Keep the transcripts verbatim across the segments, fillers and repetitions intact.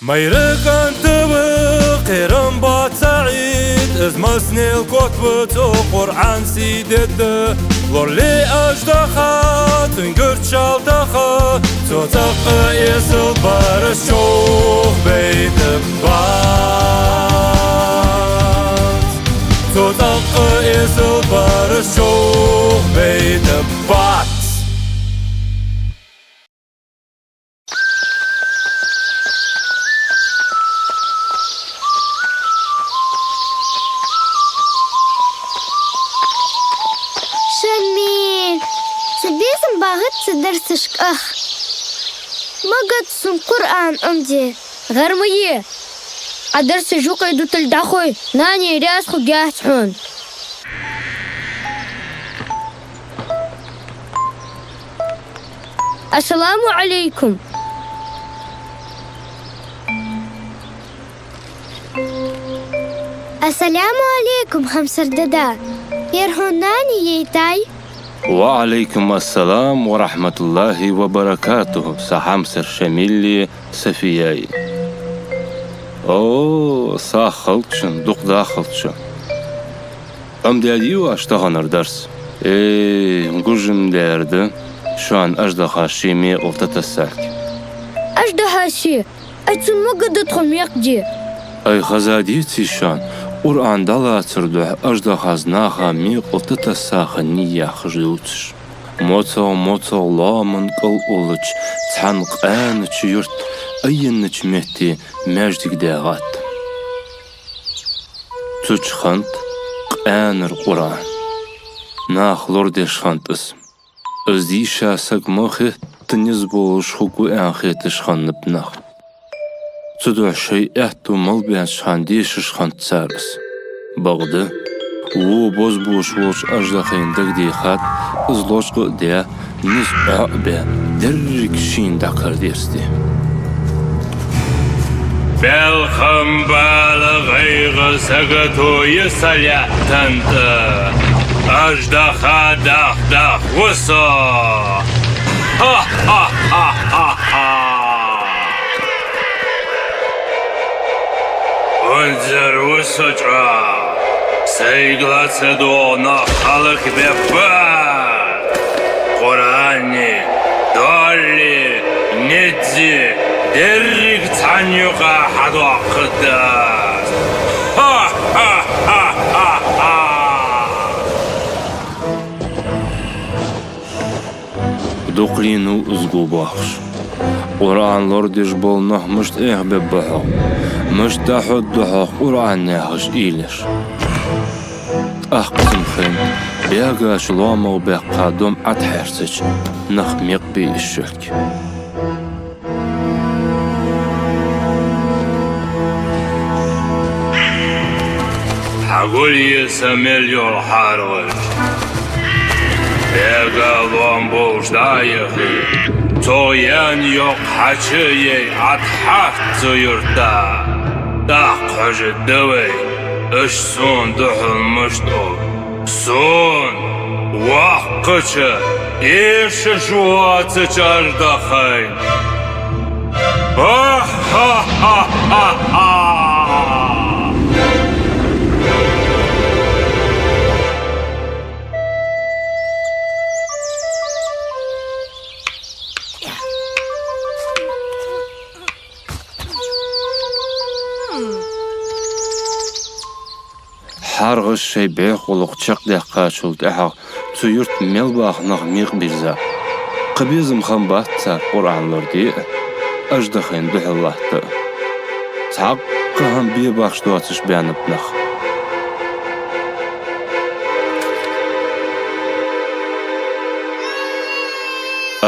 Майра кӀант ва, кхерам бац цу Ӏийда, из массанел котва цо Къуръан сий дедда. Лорале аждаха, цун гуьрча шалтаха, цо цӀаккха эсала бараш човхабайта бац. Цо цӀаккха эсала бараш човхабайта бац. Шамиль, са безам багӀац цу дарсашка ах. Ма гӀад сона Къуръан Ӏомаде. ГӀар ма е. Ӏа дарсаш юкъе дуталга дӀахой, нани раьза хургьяц хьона. Ассаламу Ӏалайкум. Ассаламу Ӏалайкум, хьамсара дада. Ер хьона нани яй, даьй? Ва Ӏалайкум ассалам ва рахьматуллахӀи ва баракатухӀ, са хьамсара Шамили, Сафияи. О, сагӀа хилда шун, дукха дахалда шо. Ӏомадаьдий оаш таханара дарс? Э, гуш-м даьр да шоана аждахаши мекъал тӀатессалга. Аждахаши? Ай, цунна ма гӀадда тхо мекъа де. Ай, хезадеций шоана, Къуръан дӀалацара духьа аждахас наха мекъал тӀатесса хиннай яхаш дувцаш. МоцагӀа-моцагӀа лоаман кӀал уллача цхьан къаьнача юрта айеннача метте маьждиг даьгӀад. Цу чу хиннад къаьнара Къуръан. Наха лорадеш хиннад из. Из дийша саг ма хетта низ болаш хургва аьнна хеташ хиннаб нах. Цудухьа шоай аьттув мел баьча хана дешаш хиннад цар из. Бакъда, во бозбуанча волча аждахайна дагадехад, из лочкъа а даь, низ Ӏо а баь, деррига шийна дӀакарадерзаде. Белхам, бала, гӀайгӀа, сагото я са лаьттан тӀа, аждаха дах-дах ва со. Ха-ха-ха-ха-ха! Унзара ва со чӀоагӀа, сайга ла ца догӀа нах хӀалакбергба. Къуръани, доалли, низзи, деррига цхьан юкъа хьадоаккхаргда аз. Ха-ха-ха-ха-ха! Дукха лийнав из го боахаш. Къуръан лорадеш бола нах мишта эхь бергба хьогӀ, мишта дӀахьоргда хьогӀ Къуръан яхаш уйлаш. ТӀаккха цунна хайнад бегача лоамагӀа баьккха дом Ӏотхьаьрсача, нах мекъа бе йиш йолга. Хьагулъе са мел йола хьарваш. Бега лоам болаш дӀа а яхе, цо яьнна йоккха хьача а яь, Ӏотхьарт цу юрта. ТӀаккха хьожаргда вай, уж сона духьал мишта оал. Сона, воккхача, эшаш воацача аждахайна. Ха-ха-ха-ха-ха! ХьаргӀаш шоай бӀеха гӀулакх чакхдаьккхачул тӀехьагӀа цу юрта мел баха нах мекъабирзаб. Кхы безам хиннабац цар Къуръан лораде а, аждахайна духьал латта а. Цхьаккха хӀама бе бахаш доацаш баьннаб нах.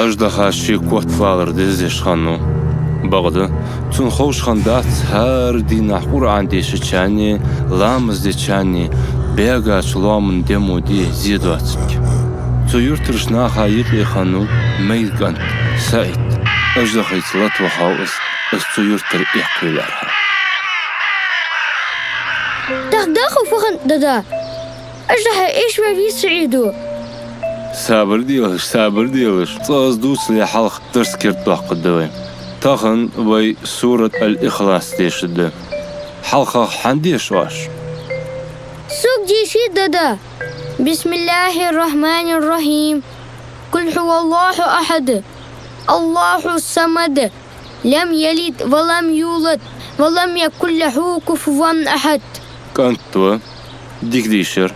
Аждаха ший котвалар дездеш хиннав. Бакъда, цунна ховш хиннадац хӀара дийнахьа Къуръан дешачарнеи ламаз дечарнеи бегача лоаман демо де зе доацилга. Цу юртарча наха юкъе хиннав майра кӀант СаӀид. Аждахайца латта вахав из, из цу юртара эккхаве лаьрхӀа. Дах-даха фу хиннад, дада? Аждаха эшаваь вий СаӀида? Сабар делаш, сабар делаш. Цкъа из дувцале хьалха дарс кердадоаккхаргда вай. Тахан вай сурат Аль-Ихлас дешаргда. Хьалхагӏа хьан деша оаш? Сога дийший, дада. بسم الله الرحمن الرحيم. قل هو الله أحد، الله الصمد، لم يلد ولم يولد، ولم يكن له كفوا أحد. КӀант ва, дика дийшар.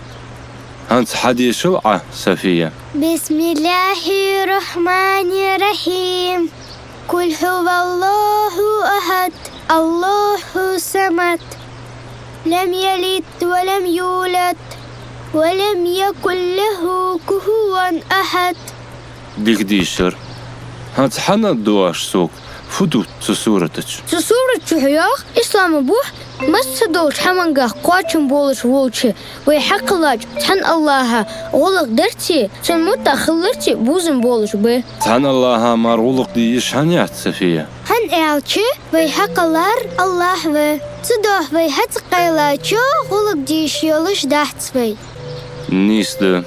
ХӀанз хьадешал Ӏа, София. بسم الله الرحمن الرحيم. قل هو الله أحد، الله الصمد، لم يلد ولم يولد، ولم يكن له كفوا أحد. Дика дийшар. ХӀанз хьанна дош сога, фу да цу сурата чу? Цу сурата чу хьоахаду ислама бухь, массадолча хӀамангахь кхоачам болаш волча вай хьакхеллача цхьан Аллахӏа гӀулакх дарцеи, цун муттахь хиларцеи бувзам болаш ба. Цхьан Аллахӏа мара гӀулакх де йиш хӀана яц, София? ХӀана аьлча, вай хьакхеллар Аллахӏ ва. Цудухьа вай хьа ца кхеллача, гӀулакх де йиш йолаш дац вай. Нийса да,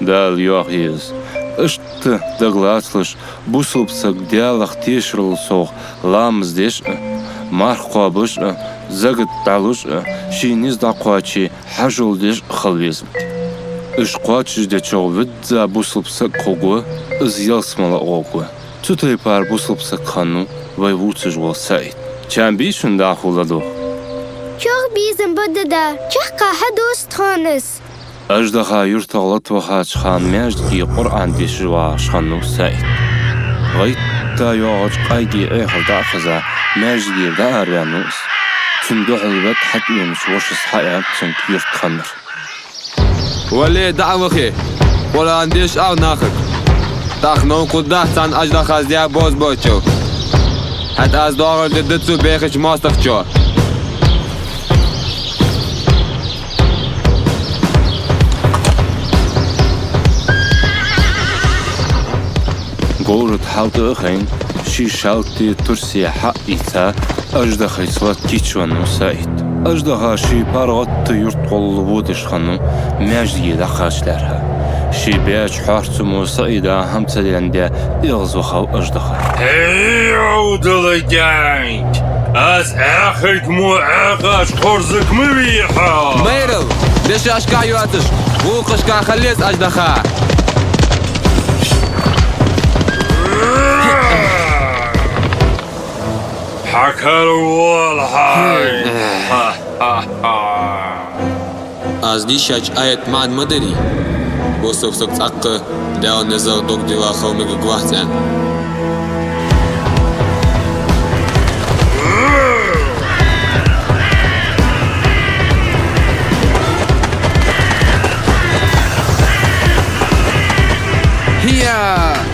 Дала йоах из. Иштта дагалацалаш, бусалба саг Далах тешарал совгӏа ламаз деш а, марха кхобаш а, закат дӀалуш а, ший низ дӀакхоаче хьажол деш а хила веза. Уж кхоачашдечох визза бусалба саг хургва, из ялсмала гӀоргва. Цу тайпара бусалба саг хиннав вай вувцаш вола СаӀид. Чам бий шун дӀахо ладувгӀа? Чох безам ба, дада, чаккха хьадувц тхона из. Аждаха юртах латта вахача хана маьждиге Къуръан дешаш вагӀаш хиннав СаӀид. ГӀайтта йоагӀача къайге Ӏехар дӀа а хеза, маьждигера дӀаараваьннав из. Цунна духьал ваьнна хьатӀавенача вошас хьааьннад цунга юрт хиннар. Вале, дӀа а вахе, Къуръан дешаш ва нахага. ТӀаккха новкъа хургдац цхьан аждахас даь бозбуанчал. ХӀаьта аз доагӀар дергда цу бехача моастагӀчоа. Говрат хьалтӀа а хайна, ший шалти турси хьа а ийца, аждахайца латта кийчвеннав СаӀид. Аждаха ший паргӀата юрта гӀолла водаш хиннав, маьждиге дӀакхача лаьрхӀа. Ший баьча хьорцамо СаӀида хӀама ца денна, эгӀазвахав аждаха. ХӀей, Ӏовдала кӀаьнк! Аз Ӏаьхарг мо Ӏаьхача кхорзага ма вий хьо! Майрал, дешашка йоацаш, гӀулакхашка хила леза аждаха! Хьакаравоал хьай! Ха-ха-ха! Аз дийшача аята маӀан ма дарий, бусалба саг цӀаккха Дала низагӀа дог дилла хила мегаргвац аьнна. ХӀия!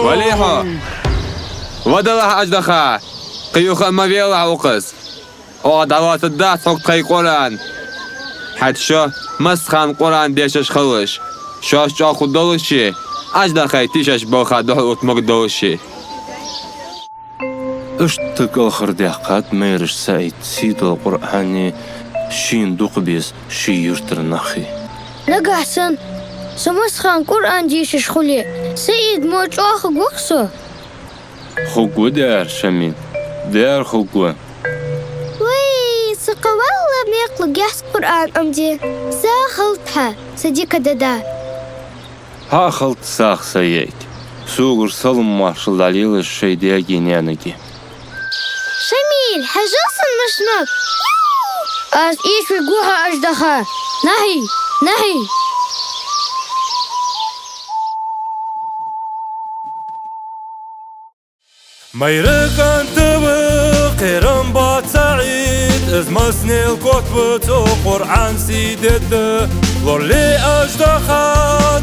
Вале хьо! Ва далахь, аждаха! Кхы юха а ма велахь укхаза! Оаха дӀалоацаргдац хьога тхоай Къуръан. ХӀаьта шо массахана Къуръан дешаш хилалаш, шоаш чӀоагӀа хургдолаш, аждахай тийшача балха духьалотта мегаргдолаш. Иштта кӀалхардаьккхад майрача СаӀида сийдола Къуръани, шийна дукха беза ший юртара нахи. Нагахь санна со массахана Къуръан дешаш хуле, СаӀид мо чӀоагӀа хургва-кх со? Хургва, дера, Шамил, дера хургва. Вай, са кхы валла мекъалургьяц Къуръан Ӏомаде. СагӀа хилда хьа, са дика дада. Хьа а хилда сагӀа, са йиӀиг. Согара салам-моаршал дӀалелаш шоай даьгеи наьнагеи. Шамил, хьажал сона мишта ма. Аз эшавергва хьо, аждаха. Нахьий, нахьий. Майра кӀант ва, кхерам боаца СаӀид, из массанел котва цо Къуръан сий дергда. Лорале аждаха,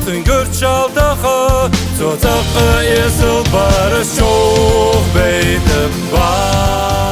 цун гуьрча шалтаха, цо цӀаккха эсала бараш човхабайта ва.